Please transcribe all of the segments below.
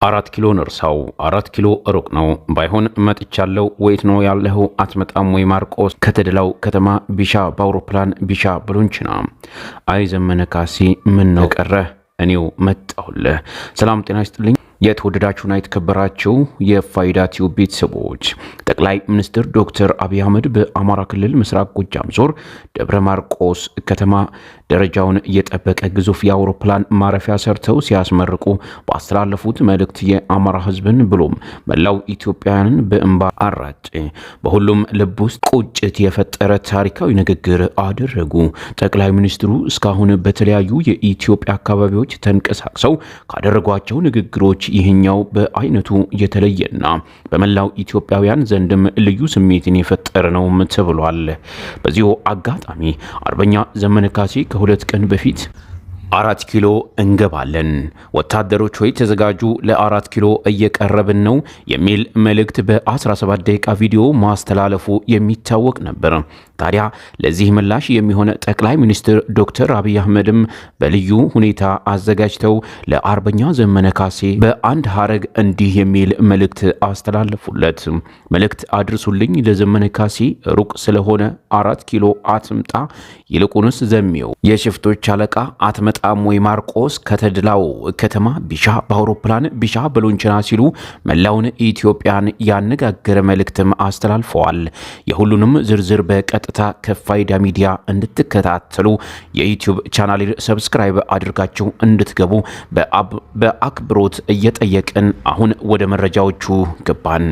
አራት ኪሎን እርሳው። 4 ኪሎ ሩቅ ነው። ባይሆን መጥቻለሁ። ወይት ነው ያለኸው? አትመጣም ወይ ማርቆስ? ከተድላው ከተማ ቢሻ በአውሮፕላን ቢሻ በሎንችና። አይ ዘመነ ካሴ፣ ምን ነው ቀረህ? እኔው መጣሁልህ። ሰላም ጤና ይስጥልኝ። የተወደዳችሁና የተከበራችሁ የፋይዳ ቲዩብ ቤተሰቦች፣ ጠቅላይ ሚኒስትር ዶክተር አብይ አህመድ በአማራ ክልል ምስራቅ ጎጃም ዞን ደብረ ማርቆስ ከተማ ደረጃውን የጠበቀ ግዙፍ የአውሮፕላን ማረፊያ ሰርተው ሲያስመርቁ ባስተላለፉት መልእክት የአማራ ሕዝብን ብሎም መላው ኢትዮጵያውያንን በእንባ አራጨ። በሁሉም ልብ ውስጥ ቁጭት የፈጠረ ታሪካዊ ንግግር አደረጉ። ጠቅላይ ሚኒስትሩ እስካሁን በተለያዩ የኢትዮጵያ አካባቢዎች ተንቀሳቅሰው ካደረጓቸው ንግግሮች ይህኛው በአይነቱ የተለየና በመላው ኢትዮጵያውያን ዘንድም ልዩ ስሜትን የፈጠረ ነውም ተብሏል። በዚሁ አጋጣሚ አርበኛ ዘመነ ካሴ ከ2 ቀን በፊት 4 ኪሎ እንገባለን፣ ወታደሮች ሆይ ተዘጋጁ፣ ለ4 ኪሎ እየቀረብን ነው የሚል መልእክት በ17 ደቂቃ ቪዲዮ ማስተላለፉ የሚታወቅ ነበር። ታዲያ ለዚህ ምላሽ የሚሆን ጠቅላይ ሚኒስትር ዶክተር አብይ አህመድም በልዩ ሁኔታ አዘጋጅተው ለአርበኛ ዘመነ ካሴ በአንድ ሀረግ እንዲህ የሚል መልእክት አስተላለፉለት። መልእክት አድርሱልኝ ለዘመነ ካሴ፣ ሩቅ ስለሆነ 4 ኪሎ አትምጣ፣ ይልቁንስ ዘሜው የሽፍቶች አለቃ አትመጣም ወይ ማርቆስ? ከተድላው ከተማ ቢሻ በአውሮፕላን ቢሻ በሎንችና ሲሉ መላውን ኢትዮጵያን ያነጋገረ መልእክትም አስተላልፈዋል። የሁሉንም ዝርዝር በቀጥታ ከፋይዳ ሚዲያ እንድትከታተሉ የ YouTube channel subscribe አድርጋችሁ እንድትገቡ በአክብሮት እየጠየቅን አሁን ወደ መረጃዎቹ ገባን።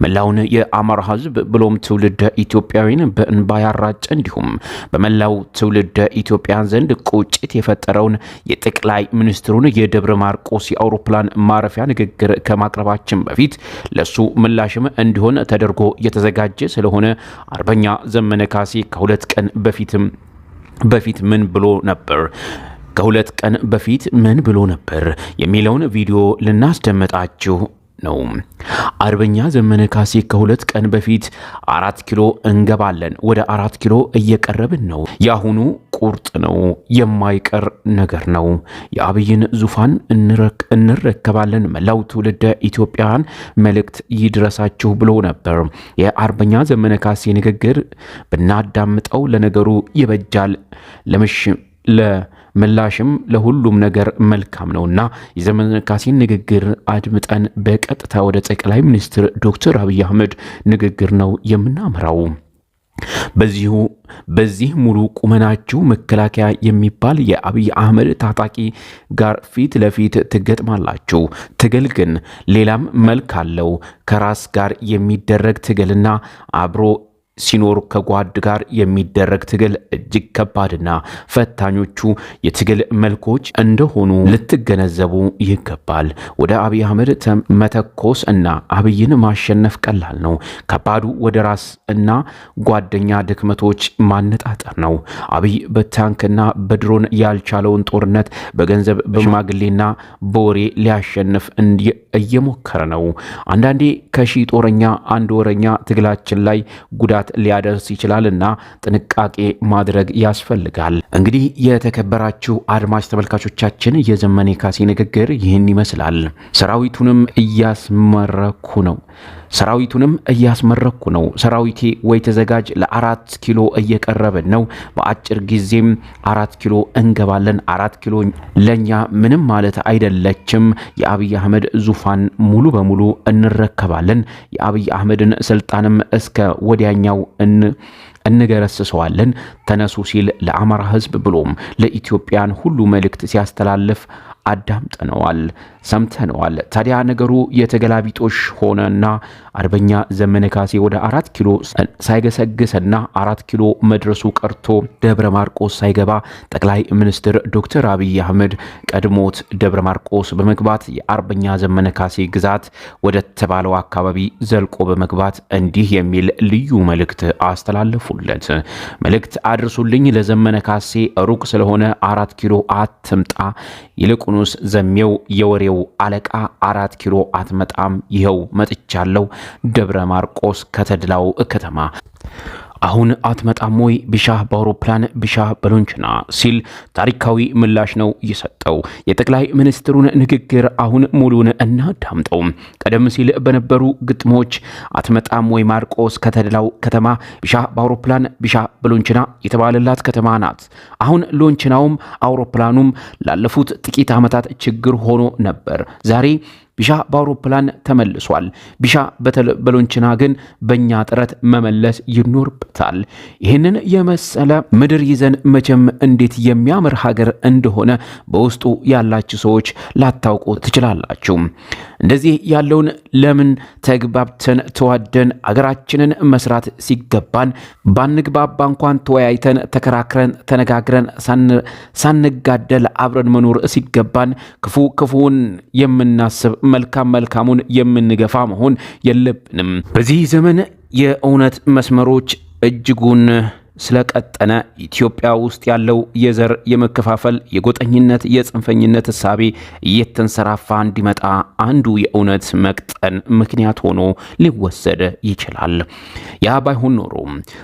መላውን የአማራ ሕዝብ ብሎም ትውልደ ኢትዮጵያዊን በእንባ ያራጨ እንዲሁም በመላው ትውልደ ኢትዮጵያን ዘንድ ቁጭት የፈጠረውን የጠቅላይ ሚኒስትሩን የደብረ ማርቆስ የአውሮፕላን ማረፊያ ንግግር ከማቅረባችን በፊት ለሱ ምላሽም እንዲሆን ተደርጎ የተዘጋጀ ስለሆነ አርበኛ ዘመነ ካሴ ከ2 ቀን በፊት ምን ብሎ ነበር፣ ከ2 ቀን በፊት ምን ብሎ ነበር የሚለውን ቪዲዮ ልናስደምጣችሁ ነው። አርበኛ ዘመነ ካሴ ከ2 ቀን በፊት 4 ኪሎ እንገባለን፣ ወደ 4 ኪሎ እየቀረብን ነው። የአሁኑ ቁርጥ ነው፣ የማይቀር ነገር ነው። የአብይን ዙፋን እንረከባለን። መላው ትውልደ ኢትዮጵያውያን መልእክት ይድረሳችሁ ብሎ ነበር። የአርበኛ ዘመነ ካሴ ንግግር ብናዳምጠው ለነገሩ ይበጃል፣ ለምሽ ለምላሽም ለሁሉም ነገር መልካም ነውና የዘመነ ካሴን ንግግር አድምጠን በቀጥታ ወደ ጠቅላይ ሚኒስትር ዶክተር አብይ አህመድ ንግግር ነው የምናመራው። በዚሁ በዚህ ሙሉ ቁመናችሁ መከላከያ የሚባል የአብይ አህመድ ታጣቂ ጋር ፊት ለፊት ትገጥማላችሁ። ትግል ግን ሌላም መልክ አለው። ከራስ ጋር የሚደረግ ትግልና አብሮ ሲኖር ከጓድ ጋር የሚደረግ ትግል እጅግ ከባድና ፈታኞቹ የትግል መልኮች እንደሆኑ ልትገነዘቡ ይገባል። ወደ አብይ አህመድ መተኮስ እና አብይን ማሸነፍ ቀላል ነው። ከባዱ ወደ ራስ እና ጓደኛ ድክመቶች ማነጣጠር ነው። አብይ በታንክና በድሮን ያልቻለውን ጦርነት በገንዘብ፣ በሽማግሌና በወሬ ሊያሸንፍ እየሞከረ ነው። አንዳንዴ ከሺህ ጦረኛ አንድ ወረኛ ትግላችን ላይ ጉዳት ሊያደርስ ይችላልና ጥንቃቄ ማድረግ ያስፈልጋል። እንግዲህ የተከበራችሁ አድማጭ ተመልካቾቻችን፣ የዘመነ ካሴ ንግግር ይህን ይመስላል። ሰራዊቱንም እያስመረኩ ነው። ሰራዊቱንም እያስመረኩ ነው። ሰራዊቴ ወይ ተዘጋጅ፣ ለ4 ኪሎ እየቀረብን ነው። በአጭር ጊዜም 4 ኪሎ እንገባለን። 4 ኪሎ ለኛ ምንም ማለት አይደለችም። የአብይ አህመድ ዙፋን ሙሉ በሙሉ እንረከባለን። የአብይ አህመድን ስልጣንም እስከ ወዲያኛው እንገረስሰዋለን። ተነሱ ሲል ለአማራ ሕዝብ ብሎም ለኢትዮጵያን ሁሉ መልእክት ሲያስተላልፍ አዳምጠነዋል፣ ሰምተነዋል። ታዲያ ነገሩ የተገላቢጦሽ ሆነና አርበኛ ዘመነ ካሴ ወደ 4 ኪሎ ሳይገሰግስና 4 ኪሎ መድረሱ ቀርቶ ደብረ ማርቆስ ሳይገባ ጠቅላይ ሚኒስትር ዶክተር አብይ አህመድ ቀድሞት ደብረ ማርቆስ በመግባት የአርበኛ ዘመነ ካሴ ግዛት ወደ ተባለው አካባቢ ዘልቆ በመግባት እንዲህ የሚል ልዩ መልእክት አስተላለፉለት። መልእክት አድርሱልኝ ለዘመነ ካሴ፣ ሩቅ ስለሆነ 4 ኪሎ አትምጣ፣ ይልቁንስ ዘሜው የወሬው አለቃ 4 ኪሎ አትመጣም? ይኸው መጥቻለሁ ደብረ ማርቆስ ከተድላው ከተማ። አሁን አትመጣም ወይ ቢሻ በአውሮፕላን ቢሻ በሎንችና ሲል ታሪካዊ ምላሽ ነው የሰጠው። የጠቅላይ ሚኒስትሩን ንግግር አሁን ሙሉን እናዳምጠው። ቀደም ሲል በነበሩ ግጥሞች አትመጣም ወይ ማርቆስ ከተድላው ከተማ ቢሻ በአውሮፕላን ቢሻ በሎንችና የተባለላት ከተማ ናት። አሁን ሎንችናውም አውሮፕላኑም ላለፉት ጥቂት ዓመታት ችግር ሆኖ ነበር። ዛሬ ቢሻ በአውሮፕላን ተመልሷል። ቢሻ በሎንችና ግን በእኛ ጥረት መመለስ ይኖርበታል። ይህንን የመሰለ ምድር ይዘን መቼም እንዴት የሚያምር ሀገር እንደሆነ በውስጡ ያላችሁ ሰዎች ላታውቁ ትችላላችሁ። እንደዚህ ያለውን ለምን ተግባብተን ተዋደን አገራችንን መስራት ሲገባን ባንግባባ እንኳን ተወያይተን ተከራክረን ተነጋግረን ሳንጋደል አብረን መኖር ሲገባን ክፉ ክፉውን የምናስብ መልካም መልካሙን የምንገፋ መሆን የለብንም። በዚህ ዘመን የእውነት መስመሮች እጅጉን ስለቀጠነ ኢትዮጵያ ውስጥ ያለው የዘር የመከፋፈል፣ የጎጠኝነት፣ የጽንፈኝነት እሳቤ እየተንሰራፋ እንዲመጣ አንዱ የእውነት መቅጠን ምክንያት ሆኖ ሊወሰድ ይችላል። ያ ባይሆን ኖሮ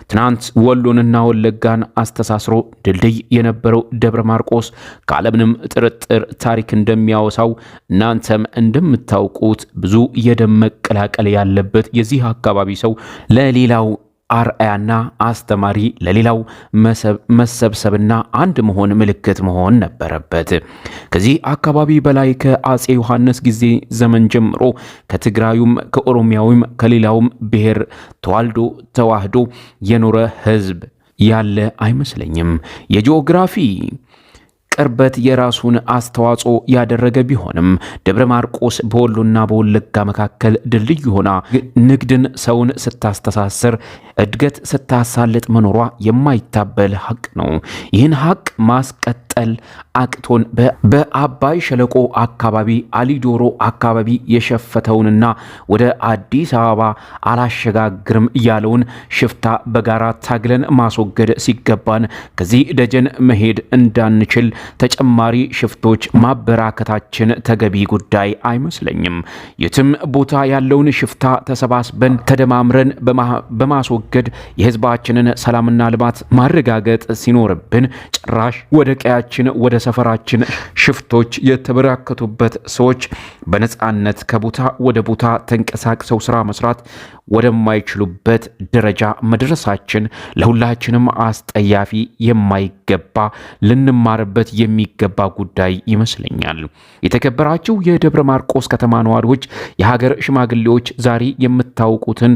ትናንት ወሎንና ወለጋን አስተሳስሮ ድልድይ የነበረው ደብረ ማርቆስ ካለምንም ጥርጥር ታሪክ እንደሚያወሳው እናንተም እንደምታውቁት ብዙ የደም መቀላቀል ያለበት የዚህ አካባቢ ሰው ለሌላው አርአያና አስተማሪ፣ ለሌላው መሰብሰብና አንድ መሆን ምልክት መሆን ነበረበት። ከዚህ አካባቢ በላይ ከአጼ ዮሐንስ ጊዜ ዘመን ጀምሮ ከትግራዩም ከኦሮሚያዊም ከሌላውም ብሔር ተዋልዶ ተዋህዶ የኖረ ሕዝብ ያለ አይመስለኝም። የጂኦግራፊ ቅርበት የራሱን አስተዋጽኦ ያደረገ ቢሆንም ደብረ ማርቆስ በወሎና በወለጋ መካከል ድልድይ ሆና ንግድን፣ ሰውን ስታስተሳስር፣ እድገት ስታሳልጥ መኖሯ የማይታበል ሀቅ ነው። ይህን ሀቅ ማስቀጠል አቅቶን በአባይ ሸለቆ አካባቢ አሊዶሮ አካባቢ የሸፈተውንና ወደ አዲስ አበባ አላሸጋግርም ያለውን ሽፍታ በጋራ ታግለን ማስወገድ ሲገባን ከዚህ ደጀን መሄድ እንዳንችል ተጨማሪ ሽፍቶች ማበራከታችን ተገቢ ጉዳይ አይመስለኝም። የትም ቦታ ያለውን ሽፍታ ተሰባስበን ተደማምረን በማስወገድ የሕዝባችንን ሰላምና ልማት ማረጋገጥ ሲኖርብን ጭራሽ ወደ ቀያችን ወደ ሰፈራችን ሽፍቶች የተበራከቱበት ሰዎች በነጻነት ከቦታ ወደ ቦታ ተንቀሳቅሰው ስራ መስራት ወደማይችሉበት ደረጃ መድረሳችን ለሁላችንም አስጠያፊ የማይገባ ልንማርበት የሚገባ ጉዳይ ይመስለኛል። የተከበራችሁ የደብረ ማርቆስ ከተማ ነዋሪዎች፣ የሀገር ሽማግሌዎች ዛሬ የምታውቁትን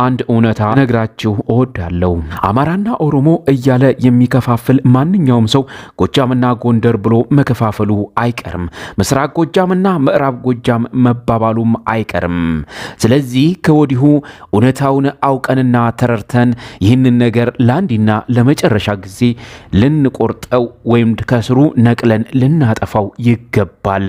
አንድ እውነታ ነግራችሁ እወዳለሁ። አማራና ኦሮሞ እያለ የሚከፋፍል ማንኛውም ሰው ጎጃምና ጎንደር ብሎ መከፋፈሉ አይቀርም። ምስራቅ ጎጃምና ምዕራብ ጎጃም መባባሉም አይቀርም። ስለዚህ ከወዲሁ እውነታውን አውቀንና ተረድተን ይህንን ነገር ለአንዴና ለመጨረሻ ጊዜ ልንቆርጠው ወይም ከስሩ ነቅለን ልናጠፋው ይገባል።